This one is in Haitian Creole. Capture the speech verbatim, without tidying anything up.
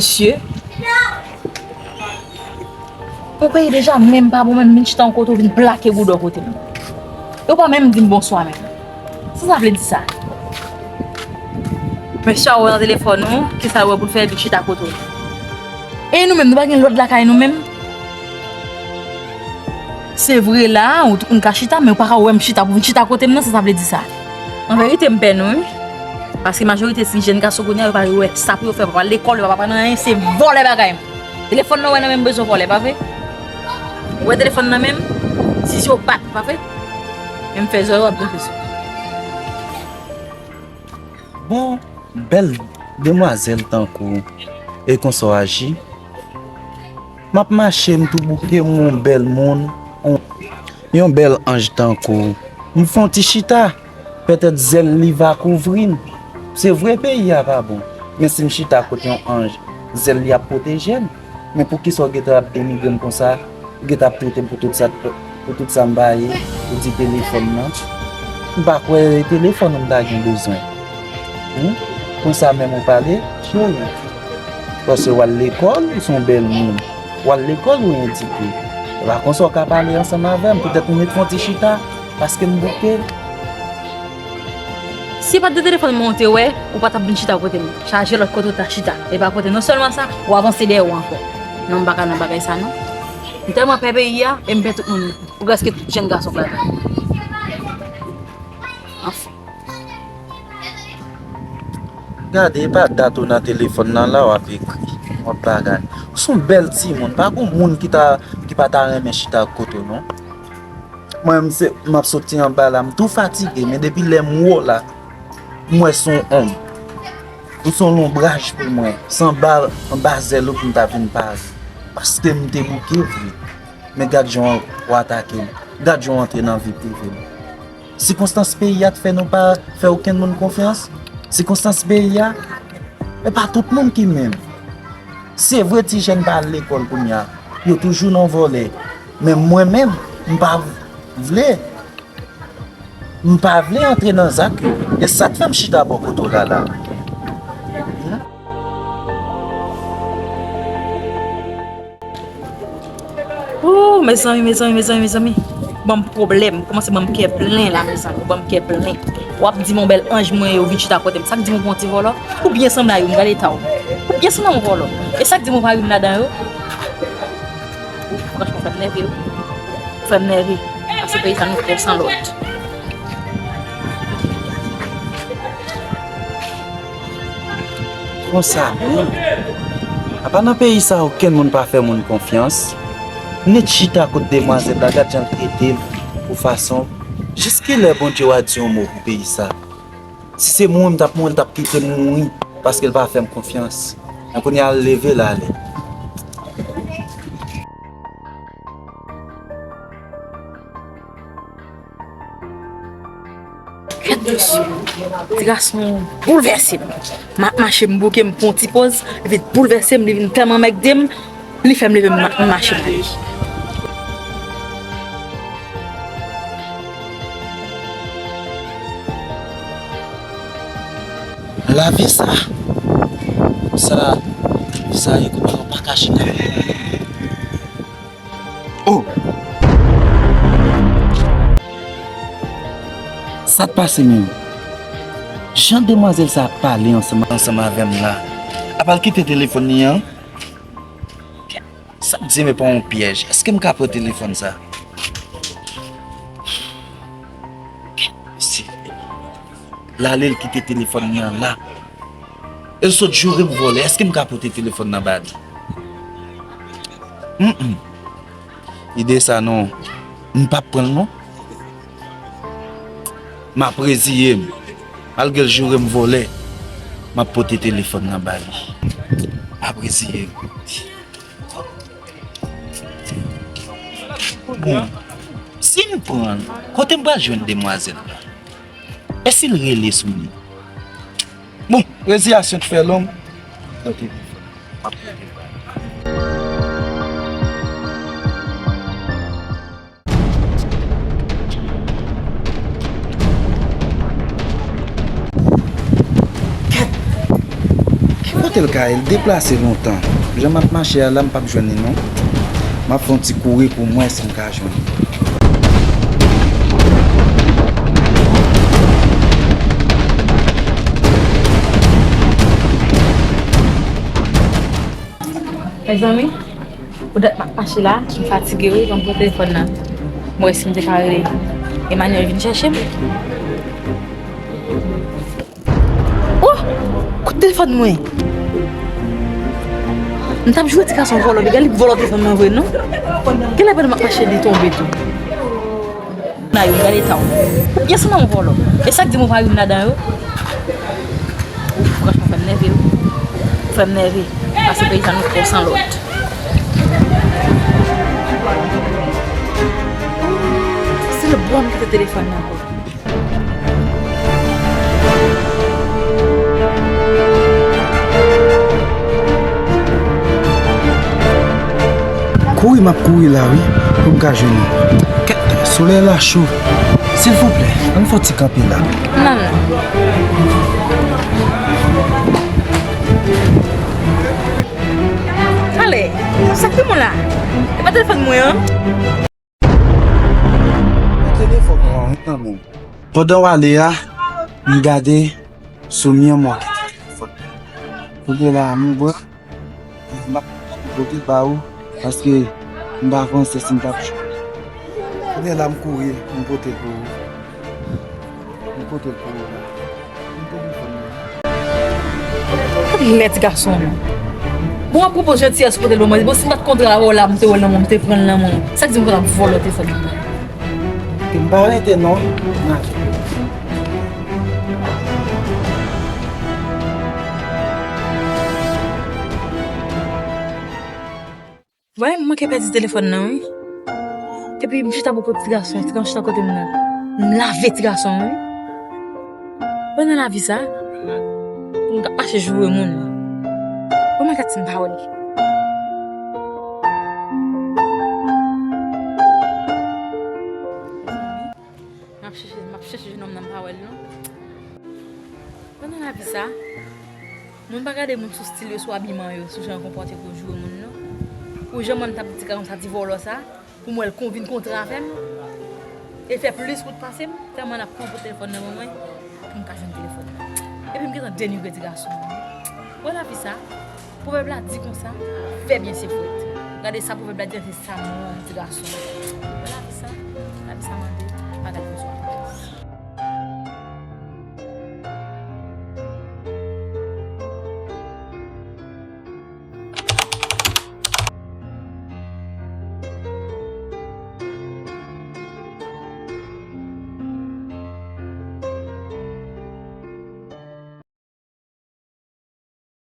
Mesye, ou peye deja, menm pa bon, menm vin chita yon kote, ou vin plake bouda w kote m. E ou pa menm di m bonswa menm. Sa sa vle di sa? Mesye a wè nan telefòn ou, kisa l wè pou l fè, epi l chita kote w. E nou menm, nou pa gen lòd lakay nou menm? Se vre la, ou, ou ka chita, men ou pa ka wè m chita pou vin chita kote m nan, sa sa vle di sa? An verite, m pè nou, wi. Paske majorite ti jèn gason kounye a, yo pa wè sa pou yo fè, yo pa lekòl, yo pa aprann anyen, se vòlè bagay. Telefòn nan wè nan men m bezwen vòlè, pa vre? Ou wè telefòn nan men m? Sisyopat, pa vre? Men m fè zòrèy w ap byen fè sou. Bon, bèl demwazèl tankou e konsa w aji. M ap mache, m tou bouke, m wè yon bèl moun, yon, yon bèl anj tankou w. M fè yon ti chita, petèt zèl li va kouvri m. Se vre peyi a pa bon, men si m chita kote yon anj, zèl li ap pwoteje m. Men poukisa w gentan ap denigre m konsa? Ou gentan ap trete m pou tout sa, pou tout sa m pa ye, ou di telefòn nan. M pa kwè e telefòn ou m ta gen bezwen. Wi, konsa menm ou pale, cheri. Paske w al lekòl, ou se yon bèl moun. W al lekòl, ou edike. E pa konsa w ka pale ansanm avè m. Poutèt m ret fè yon ti chita, paske m bouke. Si pa t de telefòn mwen ou te wè, ou pa t ap vin chita kote m. Chaje lòt kote ou ta chita. E pa kote, non sèlman sa, ou avanse dèyè w ankò. Non, m pa ka nan bagay sa, non. M tèlman pè peyi a, e m pè tout moun. Ou prèske tout jèn gason k ladan. Anfen. Gade, e pa dat ou nan telefòn nan la, w ap ekri, w ap bagay. Ou se yon bèl timoun, pa gon moun ki ta, ki pa ta renmen chita ak kote w, non. Mwen, m se, m ap soti anba la, m tou fatige, men depi lè m wè w la, m wè se yon onm. Ou se yon lonbraj pou mwen. Se anba, anba zèl ou pou m ta vin pare. Paske m te bouke vre. Men gad jan w atake m. Gad jan w antre nan vi prive m. Sikonstans peyi a t fè nou pa fè okenn moun konfyans. Sikonstans peyi a, e pa tout moun ki menm. Se vre, ti jèn pa al lekòl kounye a. Yo toujou nan vòlè. Men mwen menm, m pa vle. M pa vle antre nan zak yo. E sa k fè m chita bò kote w la la. Ooh, mezanmi, mezanmi, mezanmi, mezanmi. Ban m pwoblèm. Kòmanse ban m kè plen la, mezanmi. Ban m kè plen. W ap di m yon bèl anj mwen yo vin chita kote m. Sa k di m ou pa yon ti vòlò? Ou byen sanble a yo, m gade eta w. Ou byen sanble a yon vòlò. E sa k di m ou pa youn ladan yo? Franchman, w fè m nève wi. W fè m nève. Paske peyi sa nou twò san lòd. Konsa menm. Apa nan peyi sa okenn moun pa fè moun konfyans? M ret chita kot demwazèl la, gad jan l trete m pou fason. Jiskilè Bondye w a di yon mo pou peyi sa? Si se mouri m t ap mouri, l t ap kite m mouri, paske l pa fè m konfyans. Men kounye a l leve l ale. Kèt mesye, ti gason boulvèse m. M ap mache, m bouke, m pran yon ti pòz, epi l boulvèse m, li vin tèlman mègde m, li fè m leve m ma-, m mache m ale. Lavi sa, sa, sa e kouman yo pa kache nan. Oh! Sa t pase menm? Jan demwazèl sa ap pale ansanm, ansanm avè m la. Apa l kite telefòn li an? Sa k di m e pa yon pyèj? Èske m ka pran telefòn sa? Mesye. L ale l kite telefòn li an la. E l sot joure m vòlè. Èske m ka pote telefòn nan ba li? Mm, mm. Ide sa non. M p ap pran l non. M ap reziye m. Malgre l joure m vòlè, m ap pote telefòn nan ba li. M ap reziye m. Bon, si m pran l, kote m pral jwenn demwazèl la? E si l rele sou li? Bon, reziyasyon t fè long. Ok. Kèt! Ki Kote l ka ye? L deplase lontan. Jan m ap mache a la, m p ap jwenn li non. M ap fè yon ti kouri pou m wè si m ka jwenn li. Mezanmi, pou dat m ap mache la, m fatige wi, ban m pran telefòn nan. M wè si m te ka rele Emmanuel vin chèche m. Oh! Kout telefòn mwen! M t ap joure ti gason vòlò, men gade li vòlò telefòn mwen vre non. Genlè pandan m ap mache li tonbe tou. Nan yo, gade eta w. Ou byen sanble yon vòlò. E sa k di m ou pa youn ladan yo? Ou franchman fè m nève wi. Ou fè m nève. Pase peyizan nou twò san lòt. Se le bò m kite telefòn nan pou. Kouri m ap kouri la wi, pou m ka jwenn li. Kèt, solèy la cho. Silvouplè, ann fè yon ti kanpe la. Nan, nan. Ale, sa k pi bon la? E pa telefòn mwen an? Telefòn mwen an, wi, kanmenm. Pandan w ale a, m gade sou mi an, mwen kite telefòn. Kounye la, m pran, m ap pote l ba ou, paske m pa panse si m t ap jwenn. Kounye la, m kouri, m pote l pou ou. M pote l pou ou la. M telefòn nan. Gad lè ti gason an. Bon, w ap pran pou jentiyès ou pote l ban mwen. Bon, si m pa t kontre avè w la, m te wè l nan men w, m te pran l nan men w. Sa k di m konn ap vòlò telefòn nan? M pa rete non. N ale. Vwala m manke pèdi telefòn nan wi. Epi m chita bò kote ti gason an, ti gason chita kote m nan. M lave ti gason an wi. Bon, nan lavi sa, m ka mache joure moun. Bon, mwen gad si m pa wè l. M ap chèche, m ap chèche jennonm nan, m pa wè l non. Bon, nan lavi sa, mwen pa gade moun sou stil yo, sou abiman yo, sou jan yo konpòte pou yo joure moun non. Pou jan mwen m t ap di ti gason sa, ti vòlò sa, pou m wè l kon vin kontre avè m, e fè plis wout pase m, tèlman l ap kouri pou telefòn nan ban mwen, pou m ka jwenn telefòn nan. Epi m gentan denigre ti gason an. Wè lavi sa, pwovèb la di konsa, fè byen se frèt. Gade sa pwovèb la di an, se sa m wè an ti gason. Wè lavi sa, lavi sa mande, pa gade yon swa.